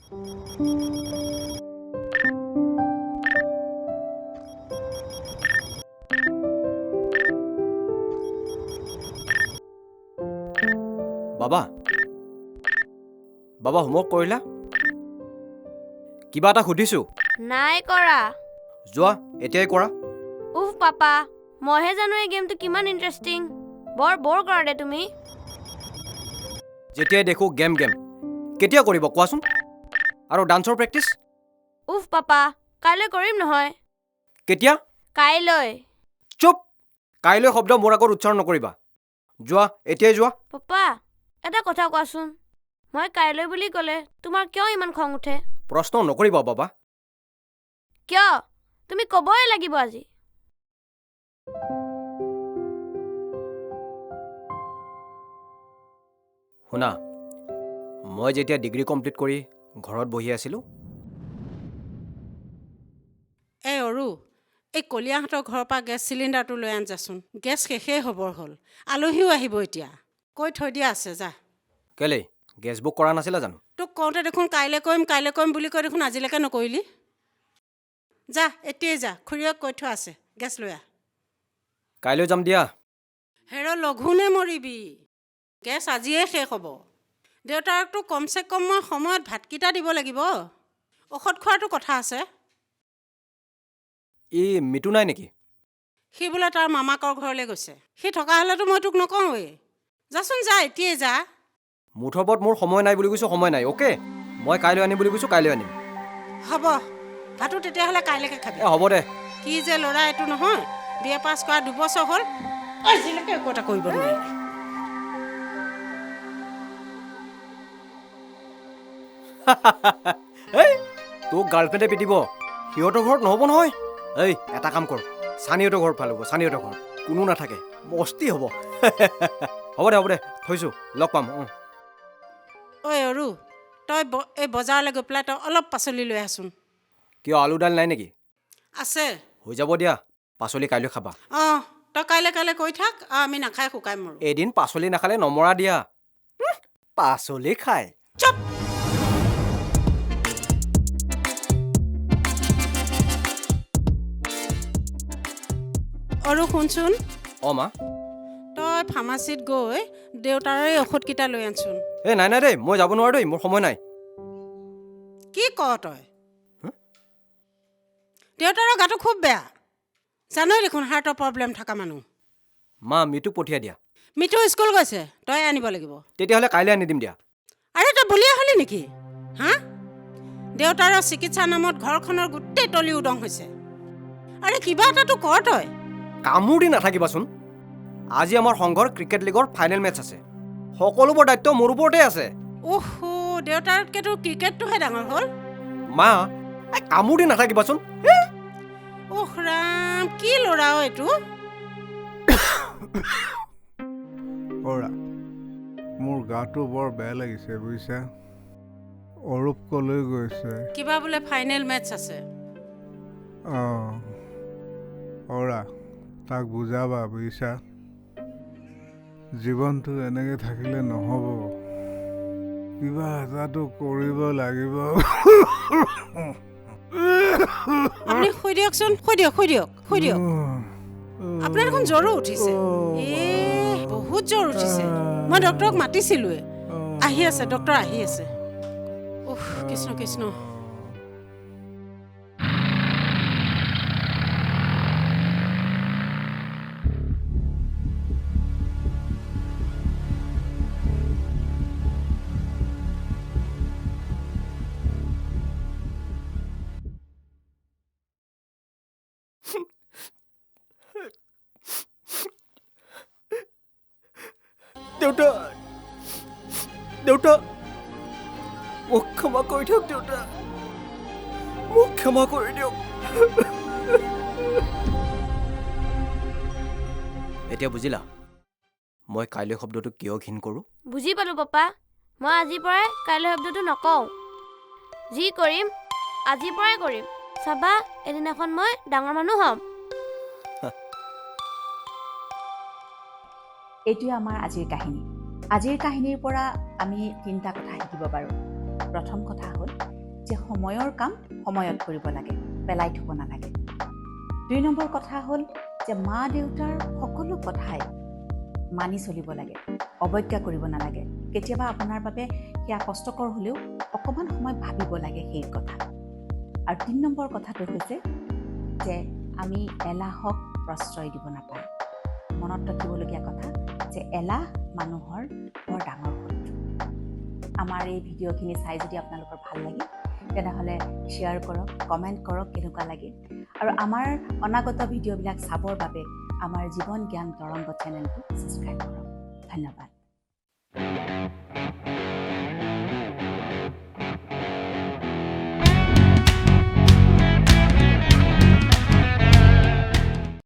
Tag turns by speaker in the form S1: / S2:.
S1: বাবা, বাবা হোমৱৰ্ক কৰিলা? কিবা এটা সুধিছোঁ।
S2: নাই কৰা।
S1: যোৱা, এতিয়াই কৰা।
S2: উফ পাপা, মইহে জানো এই গেমটো কিমান ইণ্টাৰেষ্টিং। বৰ বৰ কৰা দে তুমি।
S1: যেতিয়াই দেখোঁ গেম গেম। কেতিয়া কৰিব কোৱাচোন? আৰু ডান্সৰ প্ৰেক্টিচ?
S2: উফ পাপা, কাইলৈ কৰিম নহয়।
S1: কেতিয়া?
S2: কাইলৈ।
S1: চুপ! কাইলৈ শব্দ মোৰ আগত উচ্চাৰণ নকৰিবা। যোৱা, এতিয়াই যোৱা।
S2: পাপা, এটা কথা কোৱাচোন, মই কাইলৈ বুলি ক'লে তোমাৰ কিয় ইমান খং উঠে?
S1: প্ৰশ্ন নকৰিবা বাবা।
S2: কিয়? তুমি ক'বই লাগিব আজি।
S1: শুনা, মই যেতিয়া ডিগ্ৰী কমপ্লিট কৰি ঘৰত বহি আছিলোঁ।
S3: এই অৰু, এই কলীয়াহঁতৰ ঘৰৰ পৰা গেছ চিলিণ্ডাৰটো লৈ আন যাচোন। গেছ শেষেই হ'বৰ হ'ল, আলহীও আহিব এতিয়া। কৈ থৈ দিয়া আছে, যা।
S1: কেলেই গেছ বুক কৰা নাছিলা জানো?
S3: তোক কওঁতে দেখোন কাইলৈ কৰিম কাইলৈ কৰিম বুলি কৈ দেখোন আজিলৈকে নকৰিলি। যা, এতিয়াই যা, খুৰীয়েক কৈ থোৱা আছে, গেছ লৈ আহ।
S1: কাইলৈ যাম দিয়া।
S3: হেৰ লঘোণে মৰিবি, গেছ আজিয়ে শেষ হ'ব। দেউতাকতো কমচে কম মই সময়ত ভাতকেইটা দিব লাগিব, ঔষধ খোৱাটো কথা আছে।
S1: ই মিটু নাই নেকি?
S3: সি বোলে তাৰ মামাকৰ ঘৰলৈ গৈছে। সি থকা হ'লেতো মই তোক নকওঁৱেই। যাচোন যা, এতিয়াই যা।
S1: মুঠৰ ওপৰত মোৰ সময় নাই বুলি কৈছোঁ, সময় নাই। অ'কে, মই কাইলৈ আনিম বুলি কৈছোঁ, কাইলৈ আনিম।
S3: হ'ব, ভাতো তেতিয়াহ'লে কাইলৈকে খাবি।
S1: হ'ব দে।
S3: কি যে ল'ৰা এইটো নহয়, বি এ পাছ কৰা 2 বছৰ হ'ল, আজিলৈকে একো এটা কৰিব নোৱাৰিলে।
S1: এই তোক গাৰ্লফ্ৰেণ্ডে পিটিব, সিহঁতৰ ঘৰত নহ'ব নহয়। এই এটা কাম কৰ, চানীহঁতৰ ঘৰত ভাল হ'ব। চানীহঁতৰ ঘৰত কোনো নাথাকে, মস্তি হ'ব। হ'ব দে, হ'ব দে, থৈছোঁ, লগ পাম। অঁ।
S3: ঐ অৰু, তই এই বজাৰলৈ গৈ পেলাই তই অলপ পাচলি লৈ আহচোন।
S1: কিয়, আলু দাইল নাই নেকি?
S3: আছে।
S1: হৈ যাব দিয়া, পাচলি কাইলৈ খাবা।
S3: অঁ, তই কাইলৈ কাইলৈ কৈ থাক, আৰু আমি নাখাই শুকাই মৰোঁ।
S1: এদিন পাচলি নাখালে নমৰা দিয়া। পাচলি খাই।
S3: চুপ! আৰু শুনচোন।
S1: অঁ মা।
S3: তই ফাৰ্মাচীত গৈ দেউতাৰে ঔষধকেইটা লৈ আনচোন।
S1: এই নাই নাই দেই, মই যাব নোৱাৰোঁ দেই, মোৰ সময় নাই।
S3: কি ক তই? দেউতাৰৰ গাটো খুব বেয়া, জানই দেখোন, হাৰ্টৰ প্ৰব্লেম থকা মানুহ।
S1: মা, মিটুক পঠিয়াই দিয়া।
S3: মিঠু স্কুল গৈছে, তই আনিব লাগিব।
S1: তেতিয়াহ'লে কাইলৈ আনি দিম দিয়া।
S3: আৰে তই বলিয়া হলি নেকি? হা, দেউতাৰৰ চিকিৎসাৰ নামত ঘৰখনৰ গোটেই তলি উদং হৈছে। আৰে কিবা এটাতো কৰ তই।
S1: কামোৰ দি নাথাকিবাচোন। আজি আমাৰ সংঘৰ ক্ৰিকেট লীগৰ ফাইনেল মেটচ আছে, সকলোবোৰ দায়িত্ব মোৰ ওপৰতে আছে।
S3: অহ, দেউতাৰতকৈ তোৰ ক্ৰিকেটটোহে ডাঙৰ হ'ল।
S1: মা, এই কামোৰ দি নাথাকিবাচোন।
S3: উহ ৰাম, কি ল'ৰা অ এইটো।
S4: অৰা, মোৰ গাটো বৰ বেয়া লাগিছে বুজিছা। অৰূপ কলৈ গৈছে?
S3: কিবা বোলে ফাইনেল মেটচ আছে।
S4: অঁ অৰা, তাক বুজাবা বুজিছা, জীৱনটো এনেকৈ থাকিলে নহ'ব, কিবা এটাতো কৰিব লাগিব।
S3: আপুনি শুই দিয়কচোন, শুই দিয়ক, শুই দিয়ক, শুই দিয়ক। আপোনাৰ দেখোন জ্বৰো উঠিছে। এ বহুত জ্বৰ উঠিছে। মই ডক্টৰক মাতিছিলোঁৱে, আহি আছে, ডক্টৰ আহি আছে। উফ, কৃষ্ণ কৃষ্ণ।
S1: দেউতা, দেউতা, মোক ক্ষমা কৰি দিয়ক দেউতা, মোক ক্ষমা কৰি দিয়ক। এতিয়া বুজিলা মই কাইলৈ শব্দটো কিয় ঘিণ কৰোঁ?
S2: বুজি পালোঁ পাপা, মই আজিৰ পৰাই কাইলৈ শব্দটো নকওঁ। যি কৰিম আজিৰ পৰাই কৰিম। চাবা, এদিনাখন মই ডাঙৰ মানুহ হ'ম।
S5: এইটোৱে আমাৰ আজিৰ কাহিনী। আজিৰ কাহিনীৰ পৰা আমি তিনিটা কথা শিকিব পাৰোঁ। প্ৰথম কথা হ'ল যে সময়ৰ কাম সময়ত কৰিব লাগে, পেলাই থ'ব নালাগে। 2 নম্বৰ কথা হ'ল যে মা দেউতাৰ সকলো কথাই মানি চলিব লাগে, অৱজ্ঞা কৰিব নালাগে। কেতিয়াবা আপোনাৰ বাবে সেয়া কষ্টকৰ হ'লেও অকণমান সময় ভাবিব লাগে সেই কথা। আৰু 3 নম্বৰ কথাটো হৈছে যে আমি এলাহক প্ৰশ্ৰয় দিব নাপায়। মনত ৰাখিবলগীয়া কথা যে এলাহ মানুহৰ বৰ ডাঙৰ শত্ৰু। আমাৰ এই ভিডিঅ'খিনি চাই যদি আপোনালোকৰ ভাল লাগিল তেনেহ'লে শ্বেয়াৰ কৰক, কমেণ্ট কৰক কেনেকুৱা লাগিল, আৰু আমাৰ অনাগত ভিডিঅ'বিলাক চাবৰ বাবে আমাৰ জীৱন জ্ঞান তৰংগ চেনেলটো ছাবস্ক্ৰাইব কৰক। ধন্যবাদ।